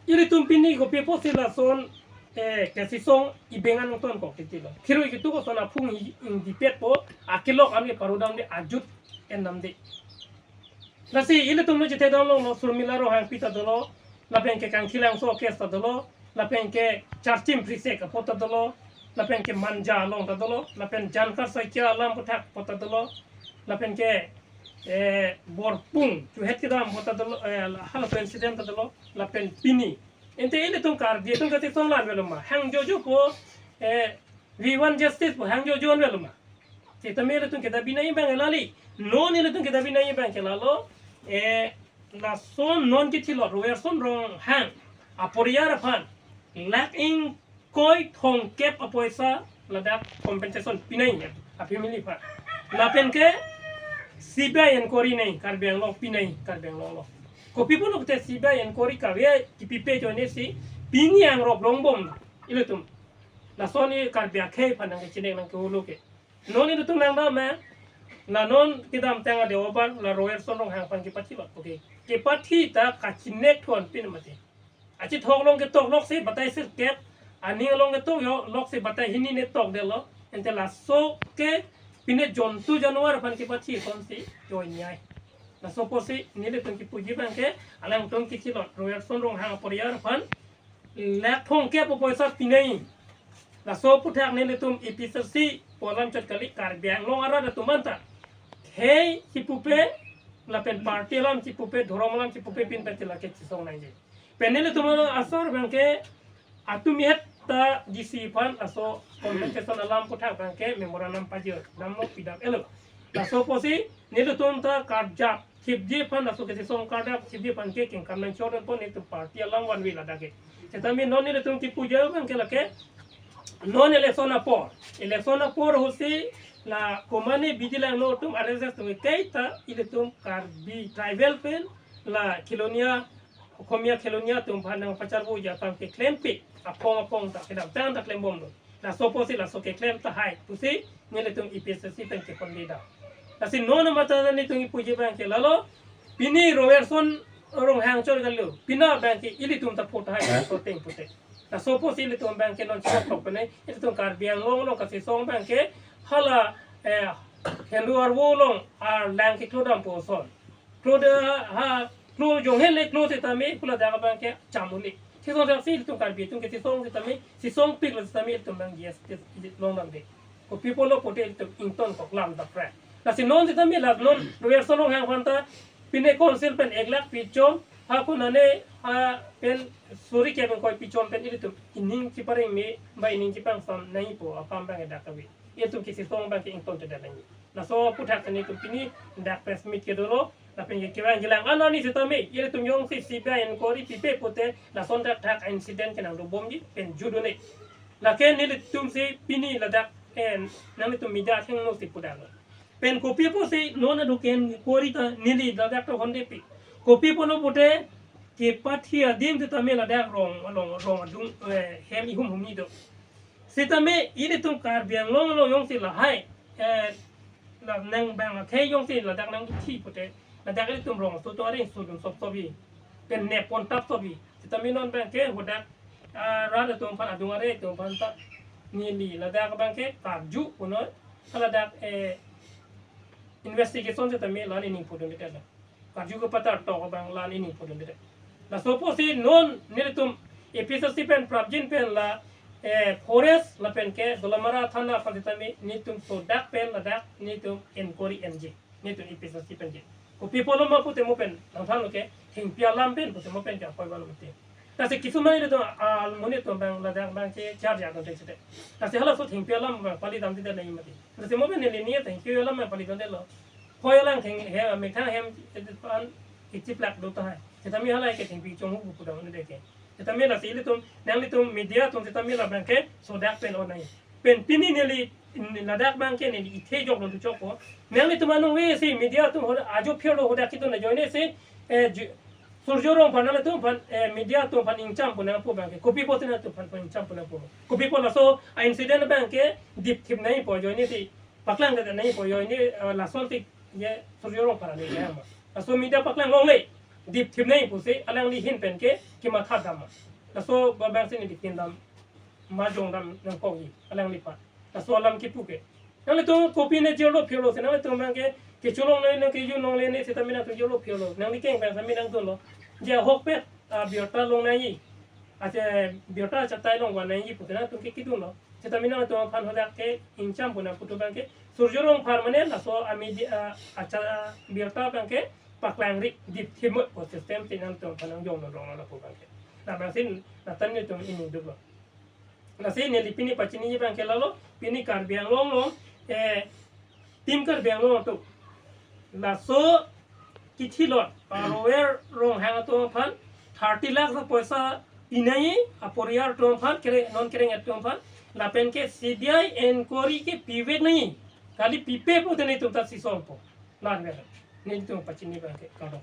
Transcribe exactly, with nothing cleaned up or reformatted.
Ilitum pini kopi apotsi lason, eh, kesisong ibengan nangtonkok titi lo. Thirui kitu koson aphung hi ingdipet po, akelok an ke parudamde ajut endamde. Lasi ilitum lo jite dam long lo Surmila Ronghangpi ta dolo, lapen ke Kangthilangso case ta dolo, lapen ke Charchim Prisek apot ta dolo, lapen ke Manja along ta dolo, lapen Jankar Saikia alam aphuthak apot ta dolo, lapen ke, eh, Borpung chuhet kedam apot ta dolo, eh, halaso incident ta dolo, lapen pini. Ante ilitum Karbi atum kesisong la-an avelo ma? Hang jojo po, eh, we want justice po, hang jojo an avelo ma? Sitame ilitum kedabi nangji abang ke lali. Non ilitum kedabi nangji abang ke lalo, eh, lason non kithilot Rowerson Ronghang aporiyar aphan lakh ingkoi thomkep apoisa ladak compensation pinangji a family aphan. Lapen ke C B I inquiry nangji Karbi Anglong, pinangji Karbi Anglong lo. Kopi pulote C B I inquiry kave kipipe ajoinesi pini angrok longbom ilitum. Lason e Karbi akhei aphan nangkechinek nangkeholo ke. Non ilitum nangdam ma, la non kedamtang adeobar la Rowerson Ronghang aphan kepathi lo. Okay. Kepathi ta kachinek thon pin mati. Achithok along ketok lok se batai sirkep, aning along ketok jo lok se batai hini ne tokdetlo. Ante laso ke pine jontu januar aphan kepathi konsi joinyai. Laso apotsi nelitum kipuji abang ke, alangtum kithilot Rowerson Ronghang aporiyar aphan lakh thomkep apoisa pinangji. Laso aphuthak nelitum A P H L C pu alam chot kali, Karbi Anglong arat atum anta khei chipupe, lapen party alam chipupe, dhorom alam chipupe pin pen tila kesisong nangji. Pen nelitum asor abang ke atum het ta D C aphan laso compensation alam aphuthak abang ke memorandum pajir damlo, pidam-etlo. Laso apotsi nelitum ta karjap thipji aphan, laso kesisong karjap thipji aphan ke kengkam nangchor pon, nelitum party alam one way ladak ke. Setame non nelitum kipuji abang ke lake non election apor, election apor ahutsi la komane bidi langno atum, R S S atum kaita ilitum Karbi tribal pen la Khilonia, Okhomia Khilonia atum aphan nangpacharboji atam keklempi, aphong aphong ta kedamtang ta klembomlo. Laso apotsi laso keklem tahai pusi nelitum A P H L C pen keponle dam. Lasi non mata nelitum kipuji abang ke lalo, pini Rowerson Ronghang chor kali, pina abang ke ilitum ta pho tahai, eh? Laso ateng pute. Laso apotsi ilitum abang ke non chok tok pene, ilitum Karbi Anglong along kesisong abang ke hala, eh, Henru arvo along arlang keklo dampo ason. Klo de ha, klo jong hele klo setame, kula dak abang ke cham un-e. Sisong dak si ilitum Karbi atum kesisong setame, sisongpik lo setame ilitum abang yes, yes, longdamde. Kopi pulo pute ilitum ingtonkok lam dak pran. Lasi non setame la non Rowerson Ronghang aphan ta pine council pen ek lakh pichom, ha konane, ha pen suri kep ingkoi pichom pen ilitum ining chipareng me, ba ining chipangsam nangjipo akam abang dak kave. Ilitum kesisong abang ke ingtontedet nangji. Laso aphuthak nelitum pini dak press meet kedo lo, lapen ke kevang kelang an arni setame, ilitum jongsi C B I inquiry pipe pute, lason thakthak incident ke nangdobomji pen jut un-e. Lake nelitum si pini ladak, eh, nanglitum media athengno si pudamlo. Pen kopi apotsi non adu ke inquiry ta neli ladak ta hondepi. Kopi pulo pute, kepathi adim setame ladak rong, rong, rong adung, eh, hem ihum humni do. Setame ilitum Karbi Anglong along jongsi lahai, eh, la nang abang akhei jongsi ladak nangkithi pute, ladak ilitum rong aso atum areng sodun sop sopji, pen nep pon tap sopji. Setame non abang ke hadak, ah, rat atum aphan, adung are atum aphan ta neli ladak abang ke karju punon, haladak, eh, investigation setame la-an ining pudundetlo. Karju kepatar tok abang la-an ining pudundetlo. Laso apotsi non nelitum A P H L C pen prapjin pen la, eh, forest lapen ke Dolamara thana aphan setame nelitum sodak pen ladak nelitum inquiry enji. Nelitum A P H L C pen je. Kopi pulo ma pute mo pen nangthanlo ke, thengpi alam pen pute mo pen ke apoi balo pute. Lasi kisuman ilitum, ah, monit atum abang ladak abang ke charge adon tek sete. Lasi halaso thengpi alam abang palidamdedet nangji mati. Lasi mo pen neli ni thengpi alam abang palidamdetlo. Hoi alang theng he, methang hem, eh, an, ichiplak do tahai. Setame hala ke thengpi chonghu pu pudamde ke. Setame lasi ilitum, nanglitum media atum setame la abang ke sodak pen on nangji. Pen pini neli, ladak abang ke neli ithe jok lontu chokpo. Nanglitum anong ve si media atum hadak ajo phirlo hadak kitu na joine si, eh, ju-, Surjya Rongphar nanglitum aphan, eh, media atum aphan ingcham pon nangpo abang ke. Kopi pusi nanglitum aphan ingcham pon nangpo. Kopi pulo laso a incident abang ke dipthip nangjipo joine si, paklang kata nangjipo joine, eh, lason tik ye Surjya Rongphar ale ya ma. Laso media paklang longle. dipthip nangji pusi alangli ahin pen ke kematha dam ma. Laso abang si neli tin dam, majong dam nangkokji alangliphan. Laso alam kipu ke. Nanglitum kopi ne jirlo phirlo si nanglitum abang ke kecholong nangji, nang kejun longle ne seta mi nangtum jirlo phirlo. Nangli keng pen sami nangdunlo. Je ahokpet, ah, birta long nangji. Ache birta chatai long van nangji pusi nangtum ke kedunlo. Seta mi nangtum aphan hadak ke ingcham pu nangputu abang ke. Surjya Rongphar mane laso a-media, ah, acha, ah, birta abang ke paklangri dipthip mo pu system si nangtum aphan nangjong non rong lapu abang ke. Labang si lata nelitum ingduklo. Lasi neli pini pachiniji abang ke lalo, pini Karbi Anglong along, eh, Team Karbi Anglong atum. Laso kethilot, Rower Ronghang atum aphan thirty lakh poisa pi nangji, aporial atum aphan, kere, non kereng atum aphan, lapen ke C B I inquiry ke pivek nangji, kali pipe pute nelitum ta chesongpo. Lar ve, nelitum pachini abang ke, kardom.